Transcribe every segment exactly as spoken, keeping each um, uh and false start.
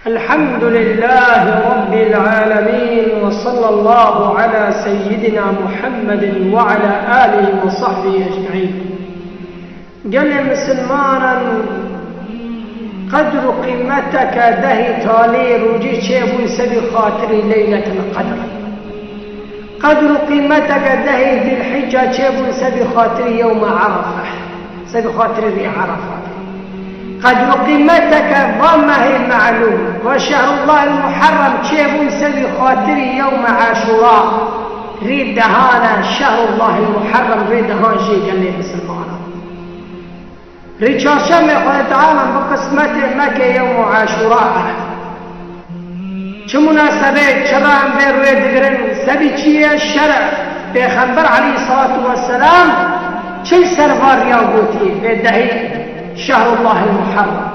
الحمد لله رب العالمين، وصلى الله على سيدنا محمد وعلى آله وصحبه أجمعين. Gelê misilmanan, qedr û qîmeteke dehê talê rojê çêbûn sebî xatirî Leyletil Qedr. Qedr û qîmeteke dehê Zîlhicca çêbûn sebî xatirî yewma Erefe. Sebî xatirî rê Erefe. Qedr û qîmeteke va mehê melûm, va şehrullahil Muharrem çêbûn sebî xatirî yewma Aşura. Rê dehane şehrullahil Muharrem, rê dehan jê gelê misilmanan. Rê çarşemê Xwedê Teala bi qismetê me ke yewm Aşura e. Çi munasebet, çira em vê rûyê digirin, sebî çi ye? Şer e. Pêxember aleyhissalatu vesselam çi li ser va riya gotî, vê dehî şehrullahil Muharrem.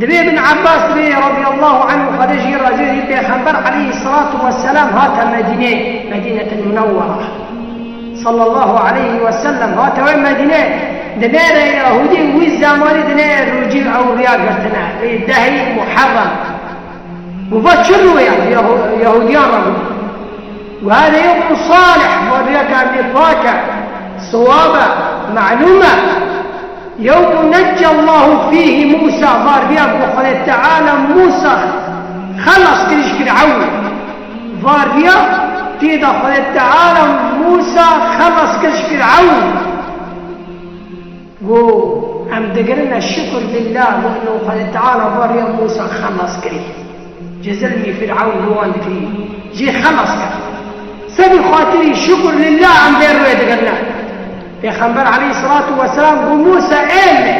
Divê Ibn Abbas bê radiyallahu anhu, Xwedê jî razî bê, Pêxember aleyhissalatu vesselam hate Medînê, Medînetil Munewwera. Sallallahu aleyhi ve sellem hate wê Medînê, dinêre Yahudî wî zemanî dinê rûcî ew riya girtine, rê dehî Muharrem. Û va çi rû ye? Yahu-, Yahudiyan re bû. Û hade yewmun salih, va riya ke em ê pak e, siwab e, melûm e. Yewmu necce Allahu fîhî Musa, va riya ku Xwedê Teala Musa xelas kir ji Fir'ewn. Va riya tê de Xwedê Teala Musa xelas kir ji Fir'ewn. Got, em digirine şukr lillah, got, ino Xwedê Teala va riya Musa xelas kirî. Ji zilmî Fir'ewn li wan dikirî. Jê xelas kir. Sebî xatirî şukr lillah em vê rûyê digirine. Pêxember aleyhissalatu vesselam got, Musa ê me,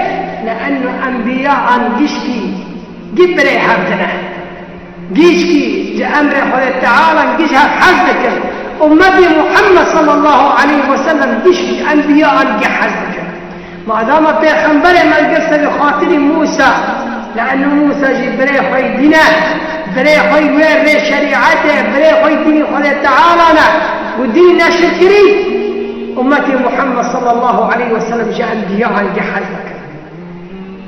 le'enno enbiyan gişkî gi birê hev dine. Gişkî ji emrê Xwedê Teala giş hev hez dikin. Ummetê Muhammed sallallahu aleyhi ve sellem gişkî enbiyan gi hez dikin. Madama pêxemberê me gir sebî xatirî Musa, le'enno Musa jî birê xwe yî dîn e, birê xwe yî wê rê şerîet e, birê xwe yî dînî Xwedê Teala ne û dînî neşir kirî, ummetê Muhammed sallallahu aleyhi ve sellem ji enbiyan gi hez dikin.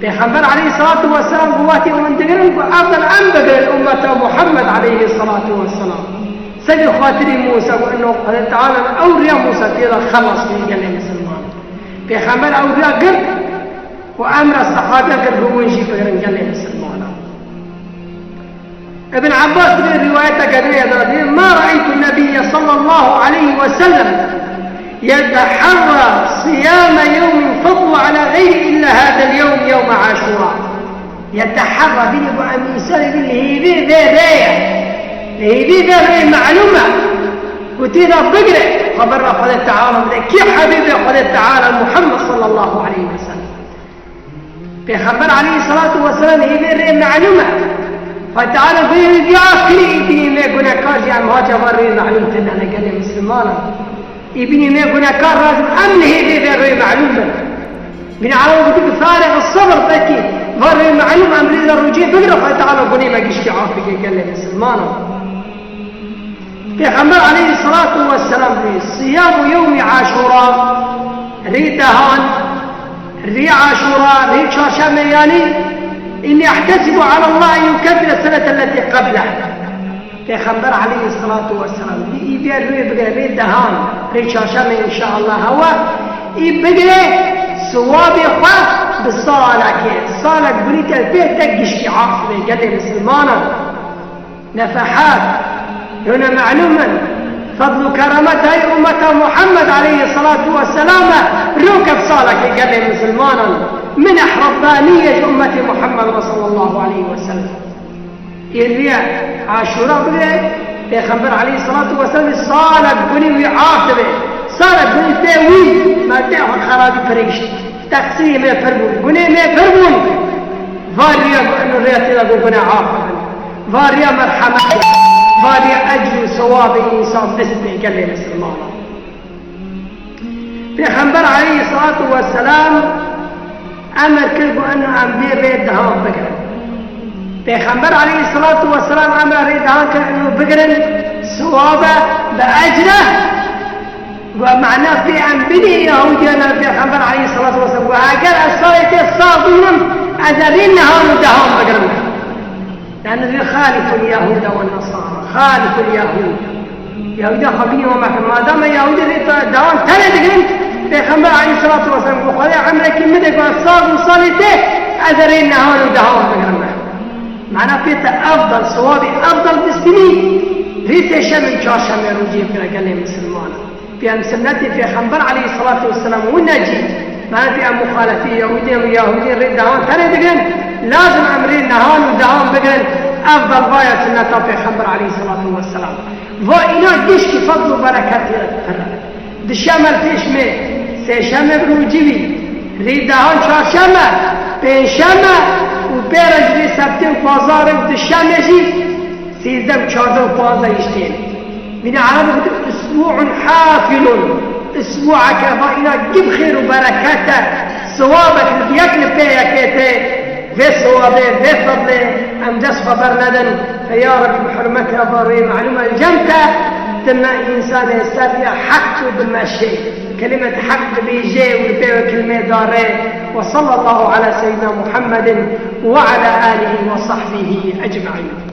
Pêxember aleyhissalatu vesselam got, wextê hûn digirin, got, efdal em bigirin ummeta Muhammed aleyhissalatu vesselam. Sebî xatirî Musa, got, ino Xwedê Teala ew riya Musa tê de xelas kir gelê misilman. Pêxember ew riya girt û emra sehabiyan kir, got, hûn jî bigirin gelê misilmanan. Ibn Abbas li rîwayeteke din de dibê, "Ma ra'eytu nebiyye sallallahu aleyhi ve sellem yeteharra siyame yevmin fadlu ala gayri illa hadel yevm, yevme Aşura." Yeteharra, bînî got, em însanê bîn li hêvê vê rê ye. Li hêvê vê rê melûm e. Got, tê de bigire, xeber re Xwedê Teala bide. Kî Habîbê Xwedê Teala? Muhammed sallallahu aleyhi ve sellem. Pêxember aleyhissalatu vesselam hêvê rê melûm e. Xwedê Teala goyê wî vî af kirî, îbînî me gunekar jî em haca van rê melûm têne li gelê misilmanan. Îbînî me gunekar lazim em li hêvê vê rê melûm bin. Bînî Ela gotiye bi farix sebr pekî van rê melûm em rê de rûcê bigire, Xwedê Teala gunê me gişkî af bike gelê misilmanan. Pêxember aleyhissalatu vesselam bê, "Siyamu yewmi Aşura", rê dehan, rê Aşura, rê çarşemê, yanî, "Inni ehtesibu alallah en yukebbire senete leti qableh." Pêxember aleyhissalatu vesselam bê, î vê rê bigire, rê dehan, rê çarşemê înşaallah hewa, î bigire siwabê xwe bi salekê, salek binî te pê te gişkî af bê gelê misilmanan. Nefehat, yone melûm in. Fedl û keramet hey ummeta Muhammed aleyhissalatu vesselam e, rok ev salekê gelê misilmanan. Minih Rabbaniye ji ummetê Muhammed ve sallallahu aleyhi ve sellem. Êriye Aşura bide, Pêxember aleyhissalatu vesselam salek gunî wî af dibe. Salek gunî tê wî, me tê xwe xerabî pirêşt. Teqsîrê me pir bûn, gunê me pir bûn. Va riya gu-, eno riya tê de got gune af bibin. Va riya merhemet, va riya ecr û sewabê însan dest pê gelê misilmanan. Pêxember aleyhissalatu vesselam emir kir, got eno em vê rê dehan bigirin. Pêxember aleyhissalatu vesselam emra rê dehan kir, eno bigirin, sewab e, bi ecr e. Got, mana pê em bidê Yahûdiyan e, Pêxember aleyhissalatu vesselam got, eger ez salê te sal bimînim, ez ê rê niha û dehan bigirim. خالف اليهود والنصارى، خالف اليهود. Yahûdiya xwe bînî we mekin. Madama Yahûdî rê te-, dewan tenê digirin, Pêxember aleyhisselatu vesselam got, Xwedê emrekî min de got, sal û salê te ez ê rê nehan û dehan bigirim. Mana pê te efdal, sewabê efdal distînî, rê sêşem û çarşemê rojiyê bigire gelê misilmanan. Pê em sunnetê Pêxember aleyhisselatu vesselam wina cî, mana pê em muxalefî Yahûdî em û Yahûdî rê dehan tenê digirin, lazim em rê nehan û dehan bigirin, efdal vaya sunneta Pêxember aleyhisselatu vesselam. Va îna giştî fedl û bereketê pir e. Dişeme pêşmê, sêşemê rojî wî, rê dehan çarşeme, pêncşeme û pê re jî rê sebtê û pazar û dişeme jî sêzdeh û çardeh û pazdeh jî tên. Vîna Ereb dibêjin, "Usbu'un hafilun." Usbu'eke va îna gim xêr û bereket e. Sewabek li yek li pê yekê tê. Vê sewabê, vê fedlê em dest xwe bernedin. Fe ya Rebî bi hurmetê va rê melûm e cem te, dime însanê ser ya heq û dime şê. Kelimet heq dibêjê û li pê wê kelimê darê. Ve sallallahu ala seyyidina Muhammedin ve ala alihi ve sahbihi ecmaîn.